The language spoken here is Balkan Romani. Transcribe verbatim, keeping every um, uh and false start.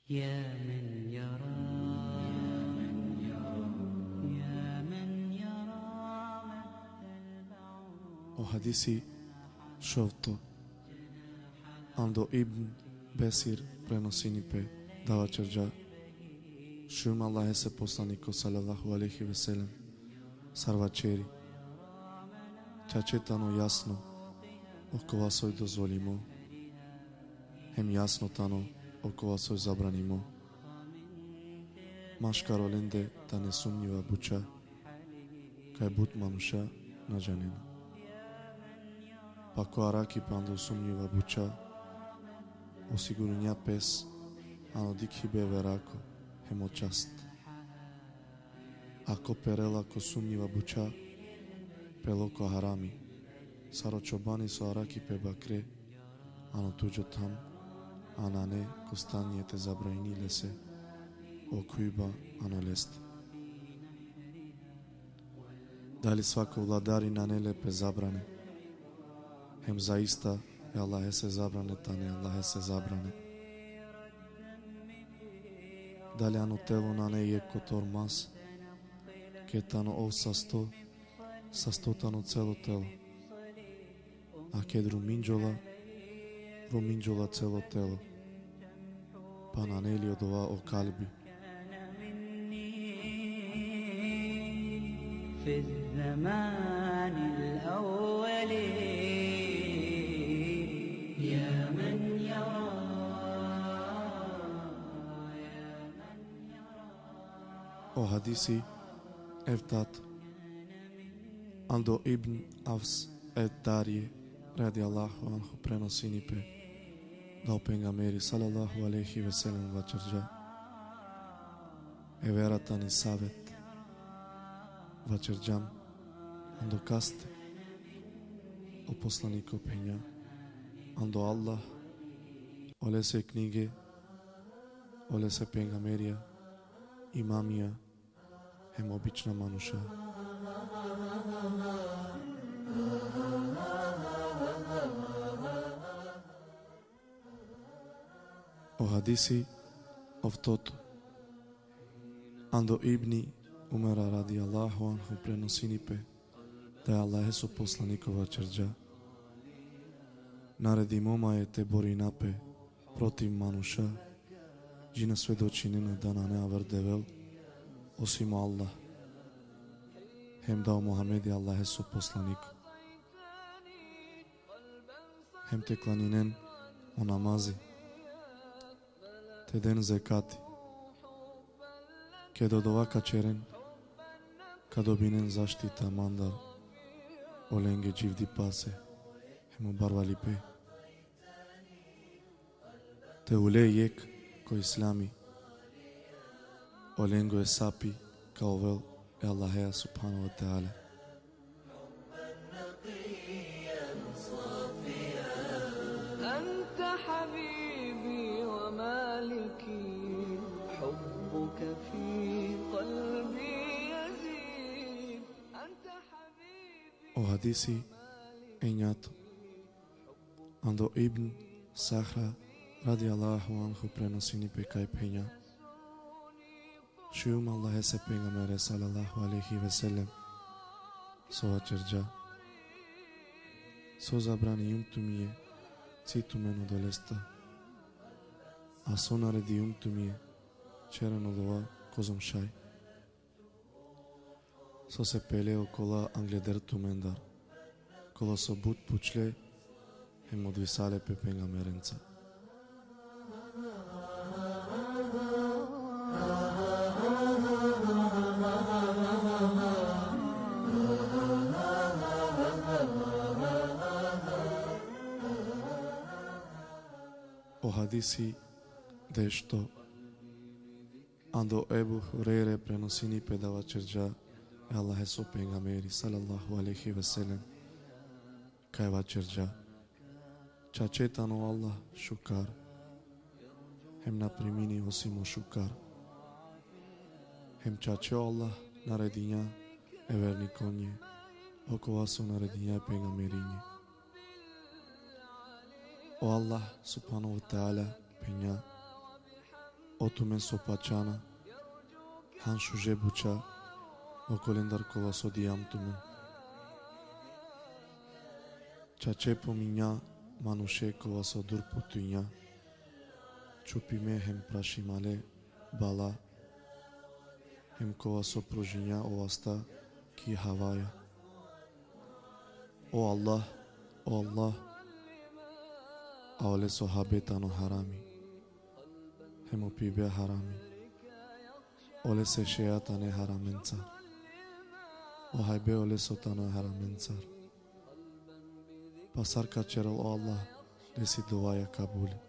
يا من يرى، يا من يرى مد البعوض. O hadisi šovto. Ando Ibn Besir prenosini pe da vaćerđa: Šujum Allahese poslaniko sallallahu alejhi ve sellem sar vaćeri: Čače tano jasno okova soj dozvolimo, hem jasno tano okova soj zabranimo. Maškar olende tane sumnjiva buća, kaj but manuša na džanena. Pa ko araki pe ando sumnjiva buća, osigurinja pes ano dikhibe verako hem o čast. A ko perela ko sumnjiva buća, pelo ko harami, sar o čobani so araki pe bakre ano tuđo tham, a nane ko stanje te zabranini lese o khujba ano leste. Dali svako vladari nane le pe zabrane? Hem zaista e Allahese zabrane tane Allahese zabrane. Dali ano telo nane jekh kotor mas, ked tano ov sasto, sasto tano celo telo? A ked ruminđola, ruminđola celo telo. Pa nane li odova o kalbi? في الزمان الأول، يا من يرى، يا من يرى. O hadisi eftato. Ando Ibn Avs et-Darije, radijallahu anhu, prenosini pe da o pejgamberi sallallahu alejhi ve sellem vaćerđa: E vera tani savet. Vaćerđam: Ando kaste? O poslaniko phenja: Ando Allah, olese knjige, olese pejgamberija, imamija, hem obična manuša. O hadisi oftoto. Ando Ibni Umera radijallahu anhu prenosini pe da e Allaheso poslaniko vaćerđa: Naredimo maje te borina pe protiv manuša, džina svedočinena da nane aver Devel osim o Allah, hem da o Muhamedi Allaheso poslaniko. Hem te klaninen o namazi, te den zekati. Ked odova ka ćeren, ka dobinen zaštita mandar olenge dživdipase hem o barvalipe. Te ule jekh ko islami, olengo esapi ka ovel e Allahea subhanahu ve teala. أنت حبيبي ومالكي، حبك في قلبي يزيد. أنت حبيبي. O hadisi enjato. Ando Ibn Sahra radijallahu anhu prenosini pe kaj phenja: Šujum Allahese pejgambere sallallahu alejhi ve sellem so vaćerđa: So zabranijum tumije, ci tumen odolesta. A so naredijum tumije, ćeren odova kozom šaj. Sose pele okola angleder tumendar, kola so but pučle hem odvisale pe pejgamberenca. O hadisi dešto. Ando Ebu Hurejre prenosini pe da vaćerđa e Allaheso pejgamberi sallallahu alejhi ve sellem kaj vaćerđa: Čače tano Allah šukar, hem na primini osim o šukar. Hem čače o Allah naredinja e vernikonje okova so naredinja e pejgamberinje. O Allah subhanahu ve teala phenja: O tumen so pačana, han šuže buča okolendar kova so dijam tumen. Čače pominja manuše kova so dur putinja, čupime hem prašimale bala, hem kova so pružinja o vasta ki havaja. O Allah, o Allah, a ole so habe tano harami, hem o pibe harami. Ole se šeja tane haramencar. O hajbe ole so tano haramencar. Pa sar ka čerel o Allah, lesi duvaja kabuli.